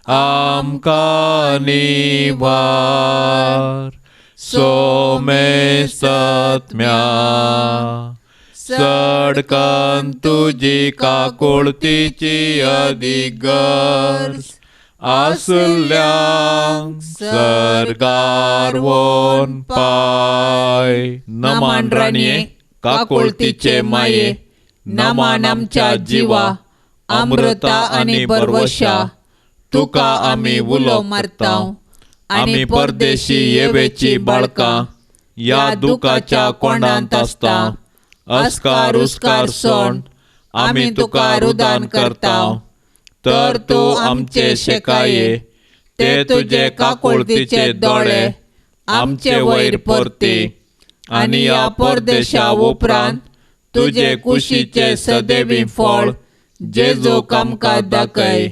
आमकां निवार. सोमेस्तत्म्या सडकन तुजी काकुळतीची अदीक गरज आसल्यांक सर्गार वोन पाय. नमन राणये, काकुळतीचे माये, नमन आमच्या जिवा, अमृता आनी बरवशा, तुका आमी उलो मारता. आमी परदेशी येवेची बाळकां ह्या दुखाच्या कोंडांत आसता. अस्कार उस्कार सोंड आमी तुका रुदान करता, तर तूं आमचे शेकाये ते तुजे काकुळतीचे दोळे आमचे वयर परती, आनी ह्या परदेशा उपरांत तुजे कुशीचे सदैवी फळ जेजूक आमकां दाखय.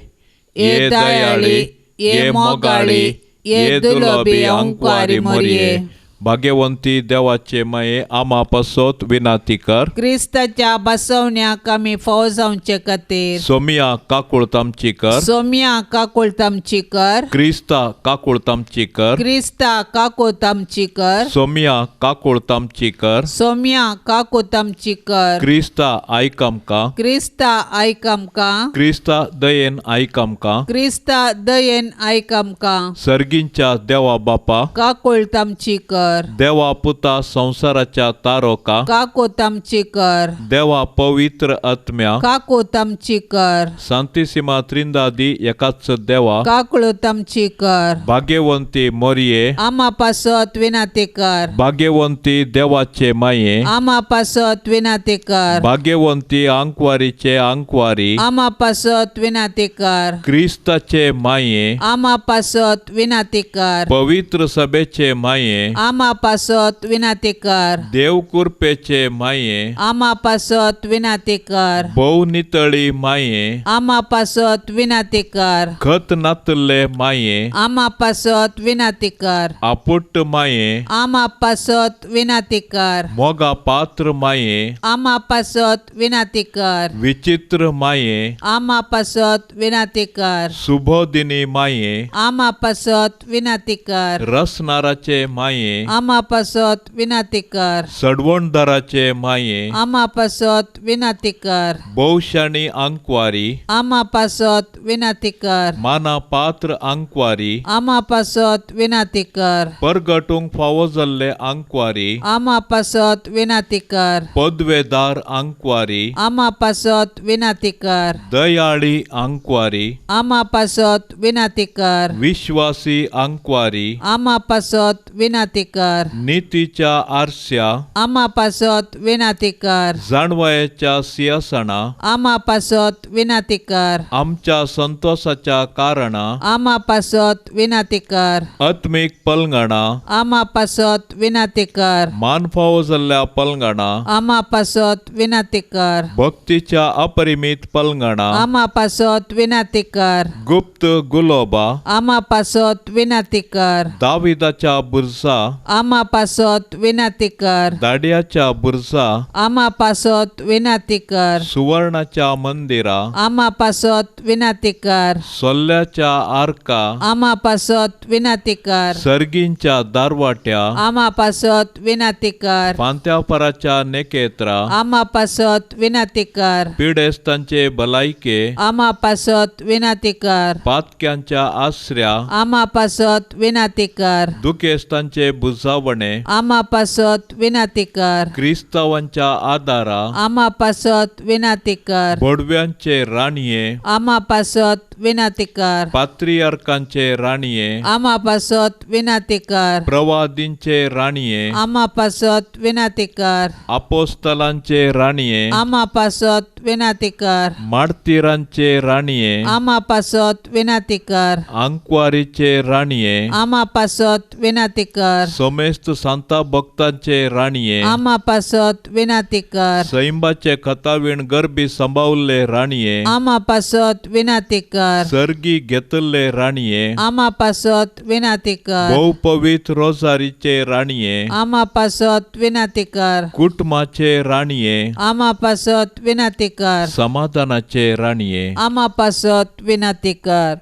ये दयाळी, ये मोगाळी, ये दुलोबी अंकवारी मोरये, भाग्यवंती देवाचे माये, आमा पासत विनाती कर. क्रिस्ताच्या बसवण्याक आमी फावो जावचे खातीर. सोमिया काकुळत आमची कर. सोमिया काकुळत आमची कर. क्रिस्ता काकुळत आमची कर. क्रिस्ता काकुळत आमची कर. सोमिया काकुळत आमची कर. सोमिया काकुळत आमची कर. क्रिस्ता आयक आमकां. क्रिस्ता आयक आमकां. क्रिस्ता दयेन आयक आमकां. क्रिस्ता दयेन आयक आमकां. सर्गींच्या देवा बापा, काकुळत आमची कर. देवा पुता संवसाराच्या तारोका, काकुळत आमची कर. देवा पवित्र आत्म्या, काकुळत आमची कर. सांतिसिमा त्रिंदादी एकाच देवा, काकुळत आमची कर. भाग्यवंती मोरये, आमा पासत विनाती कर. भाग्यवंती देवाचे माये, आमा पासत विनाती कर. भाग्यवंती आंकवारीचे आंकवारी, आमा पासत विनाती कर. क्रिस्ताचे माये, आमा पासत विनाती कर. पवित्र सभेचे माये, आमा पासत विनाती कर. देव कृपेचे माये, आमा पासत विनाती कर. भोव नितळी माये, आमा पासत विनाती कर. खत नातल्ले माये, आमा पासत विनाती कर. आपुट्ट माये, आमा पासत विनाती कर. मोगा पात्र माये, आमा पासत विनाती कर. विचित्र माये, आमा पासत विनाती कर. सुबोधिनी माये, आमा पासत विनाती कर. रसनाराचे माये, आमा पासत विनाती कर. सडवणदाराचे माये, आमा पासत विनाती कर. भोवशाणी आंकवारी, आमा पासत विनाती कर. माना पात्र आंकवारी, आमा पासत विनाती कर. परगटूंक फावो जाल्ले आंकवारी, आमा पासत विनाती कर. पदवेदार आंकवारी, आमा पासत विनाती कर. दयाळी आंकवारी, आमा पासत विनाती कर. विश्वासी आंकवारी, आमा पासत विनाती कर. नितीच्या आरस्या, आमा पासत विनाती कर. जाणवायेच्या सिंहासना, आमा पासत विनाती कर. आमच्या संतोषाच्या कारणा, आमा पासत विनाती कर. आत्मीक पलंगणा, आमा पासत विनाती कर. मान फावो जाल्ल्या पलंगणा, आमा पासत विनाती कर. भक्तीच्या अपरिमीत पलंगणा, आमा पासत विनाती कर. गुप्त गुलोबा, आमा पासत विनाती कर. दाविदाच्या बुरसा, आमा पासत विनाती कर. दाड्याच्या बुरसा, आमा पासत विनाती कर. सुवर्णाच्या मंदिरा, आमा पासत विनाती कर. सोल्ल्याच्या आर्का, आमा पासत विनाती कर. सर्गींच्या दारवाट्या, आमा पासत विनाती कर. पांत्यापराच्या नेकेत्रा, आमा पासत विनाती कर. पिडेस्तांचे भलायके, आमा पासत विनाती कर. पातक्यांच्या आसऱ्या, आमा पासत विनाती कर. दुखेस्तांचे बुजावणे, आमा पासत विनाती कर. क्रिस्तावांच्या आदारा, आमा पासत विनाती कर. बडव्यांचे राणये, आमा पासत विनंती कर. पात्रियार्कांचे राणये, आमा पासत विनंती कर. प्रवादींचे राणये, आमा पासत विनंती कर. आपोस्तलांचे राणये, आमा पासत विनंती कर. मार्तीरांचे राणये, आमा पासत विनंती कर. आंकवारीचे राणये, आमा पासत विनंती कर. समेस्त सांता भक्तांचे राणये, आमा पासत विनंती कर. सैंबाचे खतावीण गरबी सांबावल्ले राणये, आमा पासत विनंती कर. सर्गी घेतल्ले राणये, आमा पासत विनंती कर. भोव पवित्र रोजारीचे राणये, आमा पासत विनंती कर. कुटुंबाचे राणये, आमा पासत विनंती कर. समाधानाचे राणये, आमा पासत विनंती कर.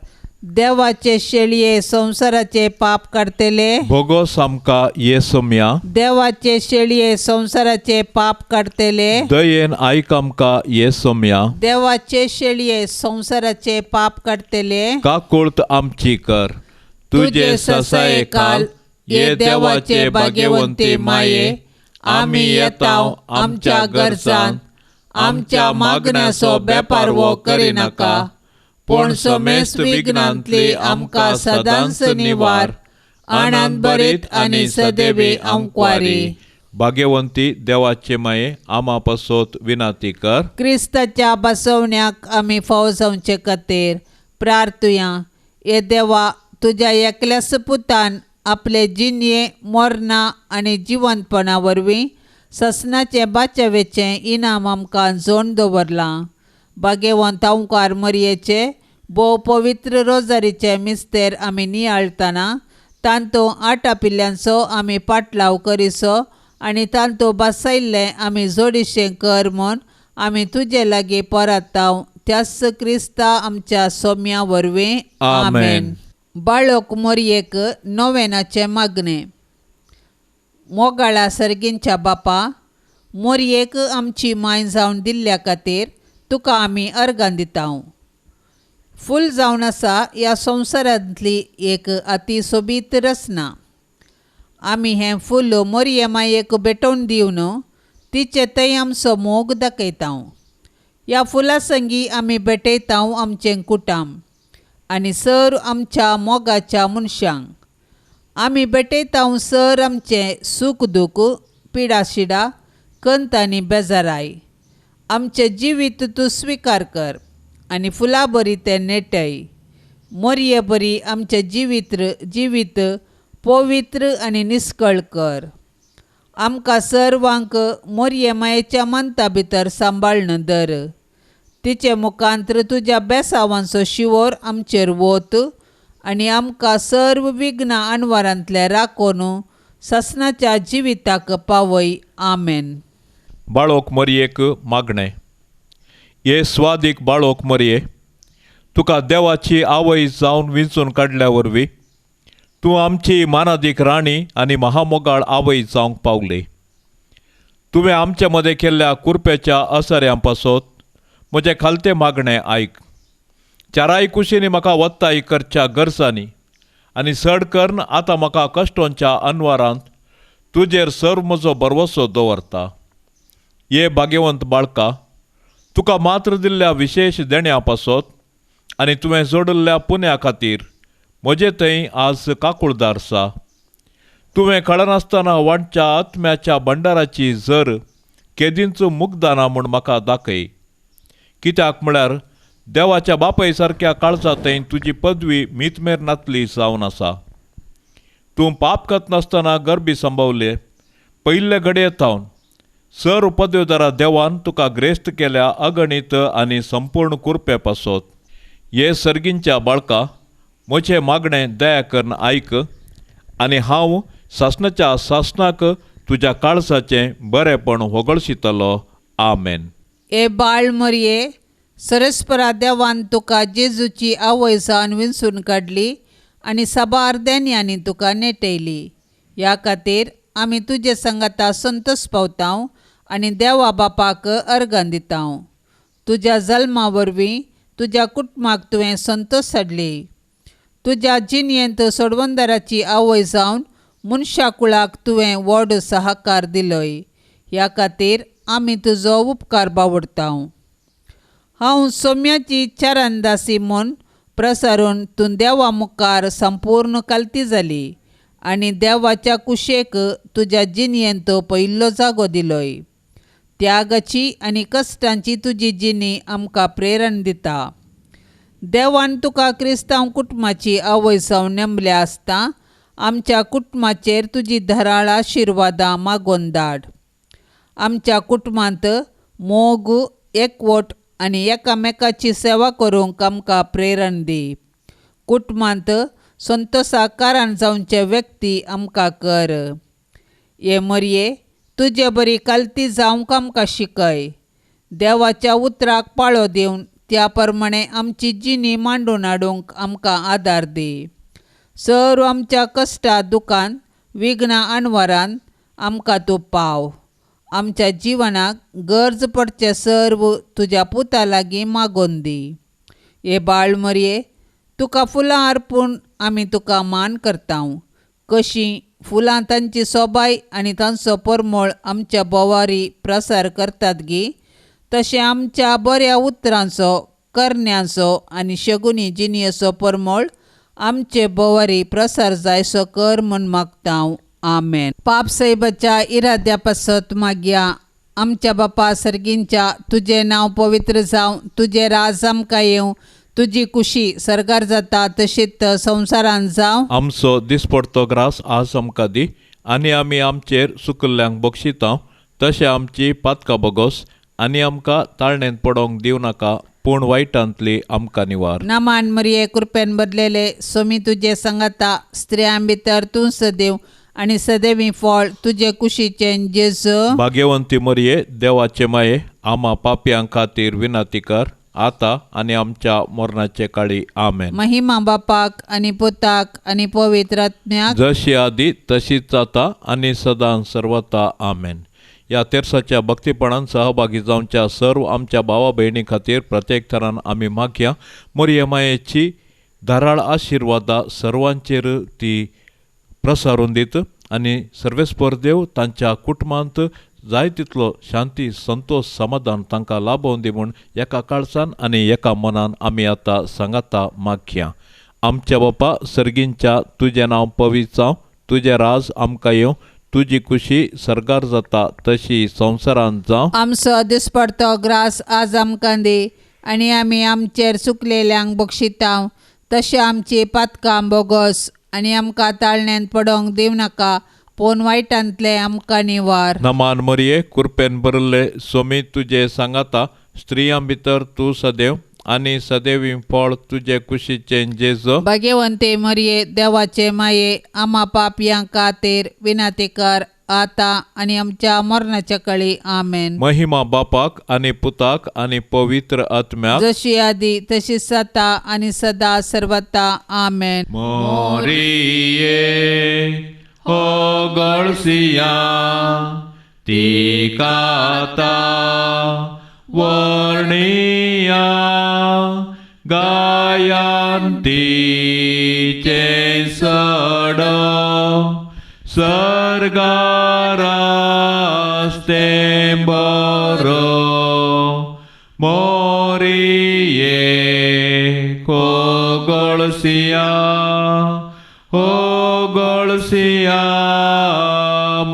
देवाचे शेळये संवसाराचे पाप काडटले, भोगोस आमकां ये सोम्या. देवाचे शेळये संवसाराचे पाप काडटले, दयेन आयक आमकां ये सोम्या. देवाचे शेळये संवसाराचे पाप काडटले, काकुळत आमची कर. तुजे ससाये खाल ये देवाचे भाग्यवंती माये, आमी येता आमच्या गरजान, आमच्या मागण्याचो बेपारवो करिनाका, पूण समेस्त विघ्नांतली आमकां सदांच निवार. आनंद बरीत आनी सदैवी आमक्वारी. भाग्यवंती देवाचे माये, आमा पासत विनंती कर. क्रिस्ताच्या बसवण्याक आमी फाव जावचे खातीर प्रार्थुया. हे देवा, तुज्या एकल्याच पुतान आपले जिणये मरणां आनी जिवंतपणा वरवीं ससनाचें बाचवेचें इनाम आमकां जोड दवरलां. भाग्यवंत ओंकार मरयेचे भोव पवित्र रोजारीचे मिस्तेर आमी नियाळतना तांतूं आटापिल्ल्यांचो आमी पाटलाव करिसो आनी तांतूं बसयल्लें आमी जोडिशें कर म्हूण आमी तुजे लागीं परताव, त्याच क्रिस्ता आमच्या सोम्या वरवीं. आमेन. बाळक मोरयेक नोवेनाचें मागणें. मोगाळा सर्गींच्या बापा, मोरयेक आमची माय जावन दिल्ल्या खातीर तुका आमी अर्गां दिता. फूल जावन आसा ह्या संवसारांतली एक अती सोबीत रचना. आमी हें फूल मोरये मायेक भेटोवन दिवन तिचे थंय आमचो मोग दाखयता. ह्या फुलां संगी आमी भेटयता आमचें कुटाम आनी सर आमच्या मोगाच्या मनशांक. आमी भेटयता सर आमचें सूख दूख, पिडाशिडा, कंत आनी बेजाराय. आमचें जिवीत तूं स्विकार कर आनी फुलां बरी तें नेटय. मोरये बरी आमचें जिवीत पवित्र आनी निस्कळ कर. आमकां सर्वांक मोरये मायेच्या मंता भितर सांबाळन दर. तिचे मुखांत्र तुज्या बेसावांचो शिवोर आमचेर वत आनी आमकां सर्व विघ्नां अणवारांतले राखून ससनाच्या जिविताक पावय. आमेन. बाळोक मरयेक मागणें. हे स्वादीक बाळोक मरये, तुका देवाची आवय जावन विंचून काडल्या वरवीं तूं आमची मानादीक राणी आनी महामोगाळ आवय जावंक पावली. तुवें आमचे मदें केल्ल्या कुरपेच्या असऱ्यां पासत म्हजें खालतें मागणें आयक. चाराय कुशींनी म्हाका वत्ताय करच्या गरजांनी आनी चड करून आतां म्हाका कश्टोंच्या अनवारांत तुजेर सर्व म्हजो भरवसो दवरता. हे भाग्यवंत बाळका, तुका मात्र दिल्ल्या विशेश देण्या पासत आनी तुवें जोडिल्ल्या पुण्या खातीर म्हजे थंय आज काकुळदार आसा. तुवें कळनासतना वांटच्या आत्म्याच्या भंडाराची जर केदींच मुगदाना म्हूण म्हाका दाखय. कित्याक म्हळ्यार देवाच्या बापाय सारक्या काळजा थंय तुजी पदवी मीतमेर नातली जावन आसा. तूं पाप करनासतना गरबी संभवले पयिल्ले घडये थावन सर पदवेदारा देवान तुका ग्रेस्त केल्या अगणीत आनी संपूर्ण कुरपे पासत. हे सर्गींच्या बाळका, म्हजें मागणें दया करून आयक आनी हांव सासणाच्या सासणाक तुज्या काळजाचें बरेंपण होगळशितलो. आमेन. हे बाळ मोरये, सरस्परा देवान तुका जेजूची आवय जावन विंचून काडली आनी साबार देण्यांनी तुका नेटयली. ह्या खातीर आमी तुजे संगाता संतोश पावता आनी देवा बापाक अर्गां दिता. तुज्या जल्मा वरवीं तुज्या कुटुंबाक तुवें संतोश हाडली. तुज्या जिणयेंत सोडवंदाराची आवय जावन मनशा कुळाक तुवें व्हड सहकार दिलोय. ह्या खातीर आमी तुजो उपकार बावडता. हांव सोम्याची चरणदासी म्हूण प्रसारून तूं देवा मुखार संपूर्ण कालती जाली आनी देवाच्या कुशेक तुज्या जिणयेंत पयिल्लो जागो दिलोय. त्यागाची आनी कश्टांची तुजी जिणी आमकां प्रेरण दिता. देवान तुका क्रिस्तांव कुटुंबाची आवय जावन नेमल्या आसता आमच्या कुटुंबाचेर तुजी धराळ आशिर्वादां मागोवन धाड. आमच्या कुटुंबांत मोग, एकवट आनी एकामेकाची सेवा करूंक आमकां प्रेरण दी. कुटुंबांत संतोषाक कारण जावचे व्यक्ती आमकां कर. हे मरये, तुजे बरी कालती जावंक आमकां शिकय. देवाच्या उतराक पाळो दिवन त्या प्रमाणे आमची जिणी मांडून हाडूंक आमकां आदार दी. सर्व आमच्या कश्टा दुखान विघ्नां अणवारान आमकां तूं पाव. आमच्या जिवनाक गरज पडचें सर्व तुज्या पुता लागीं मागोवन दी. हे बाळ मरये, तुका फुलां अर्पून आमी तुका मान करता. कशीं फुलां तांची सोबाय आनी तांचो परमळ आमच्या बोवारी प्रसार करतात गी, तशें आमच्या बऱ्या उतरांचो, करण्यांचो आनी शगुनी जिणयेचो परमळ आमचे बोवारी प्रसार जायसो कर म्हूण मागता. आमेन. पाप साहेबाच्या इराद्या पासत मागया. आमच्या बापा सर्गींच्या, तुजें नांव पवित्र जावं, तुजें राज आमकां येवं, तुजी कुशी सर्गार जाता तशीच संवसारांत जावं. आमचो दिसपडतो ग्रास आज आमकां दी आनी आमी आमचेर सुकल्ल्यांक बक्षिता तशें आमची पातकां बगोस आनी आमकां ताळणेंत पडोवंक दिवं नाका, पूण वायटांतली आमकां निवार. नामान मरिये, कृपेन बदलेले, सोमी तुजे सांगाता, स्त्रियां भितर तूं सदैव आनी सदैवी फळ तुजे कुशीचें जेजू. भाग्यवंती मरिये, देवाचे माये, आमा पापयां खातीर विनंती कर आतां आनी आमच्या मरणाचे काळी. आमेन. महिमा बापाक आनी पुताक आनी पवित्र आत्म्याक, जशी आदी तशीच आतां आनी सदां सर्वता. आमेन. ह्या तेर्साच्या भक्तीपणान सहभागी जावच्या सर्व आमच्या भावा भयणी खातीर प्रत्येक थरान आमी मागया. मरिये मायेची धाराळ आशिर्वादा सर्वांचेर ती प्रसारून दीत आनी सर्वेस्पर देव तांच्या कुटुंबांत जाय तितलो शांती, संतोष, समाधान तांकां लाभोवन दी म्हूण एका काळसान आनी एका मनान आमी आतां सांगाता मागया. आमच्या बापा सर्गींच्या, तुजें नांव पवित्र जावं, तुजें राज आमकां येवं, तुजी कुशी सर्गार जाता तशी संवसारांत जावं. आमचो दिसपडतो ग्रास आज आमकां दी आनी आमी आमचेर चुकलेल्यांक बक्षिता तशें आमची पातकां बोगस आनी आमकां ताळण्यांत पडोवंक दिवं नाका, पूण वायटांतलें आमकां निवार. नमान मरिये, कृपेन भरिल्ले, सोमी तुजे सांगाता, स्त्रियां भितर तूं सदैव आनी सदैवी फळ तुजे कुशीचें जेजू. भाग्यवंते मरिये, देवाचे माये, आमा पापयां खातीर विनंती कर आतां आनी आमच्या मरणाच्या काळी. आमेन. महिमा बापाक आनी पुताक आनी पवित्र आत्म्याक, जशी आदी तशी सता आनी सदा सर्वता. आमेन. मोरिये हो गळसिया तिकाता वर्णिया गायंतीचे सड सर्गारास्ते बरो. मोरिये हो गळसिया हो गळसिया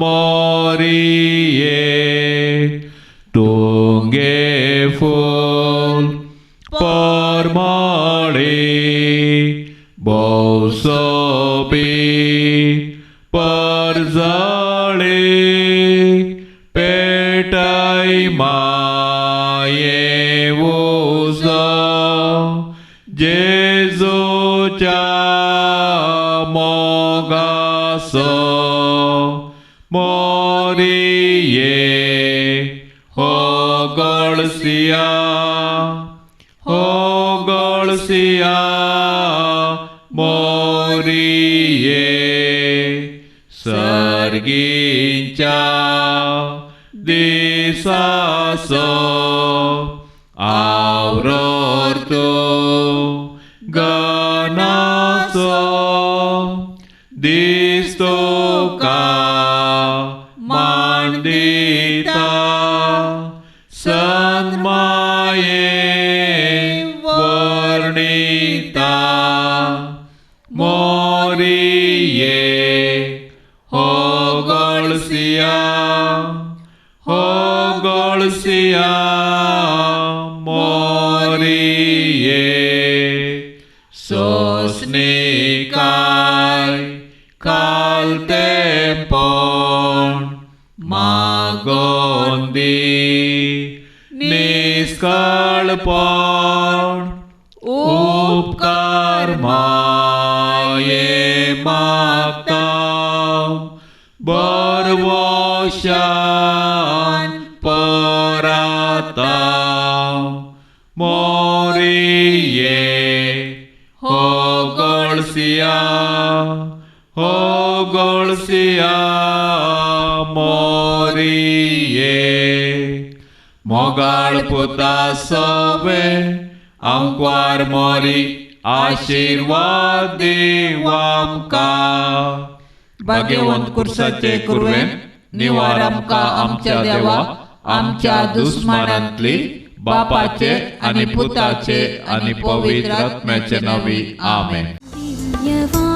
मोरिये तुंगे फूल परमळे भोवसोबी परजळे पेटय माये उजो जेजूच्या मोगासो. मोरिये हो गळसिया हो गळसिया मोरिये सर्गीच्या दिसासो आवरतो गणासो दिसतो का मांडिता सन्माये वर्णिता. गळसिया मोरिये सोसनिकाय खालतेपण मागोंदी निस्कळपण उपकार माये मागता बरवशान पराता मोरिये हो गळसिया हो गळसिया मोरिये मोगाळ पुता सवे आंकवार मोरी आशिर्वाद दिव आमकां. भाग्यवंत कुर्साचे कुरवेन निवार आमकां आमच्या देवा आमच्या दुस्मानांतली बापाचे आनी पुताचे आनी पवित्र आत्म्याचे नांवी. आमेन. दिव्यवाणी.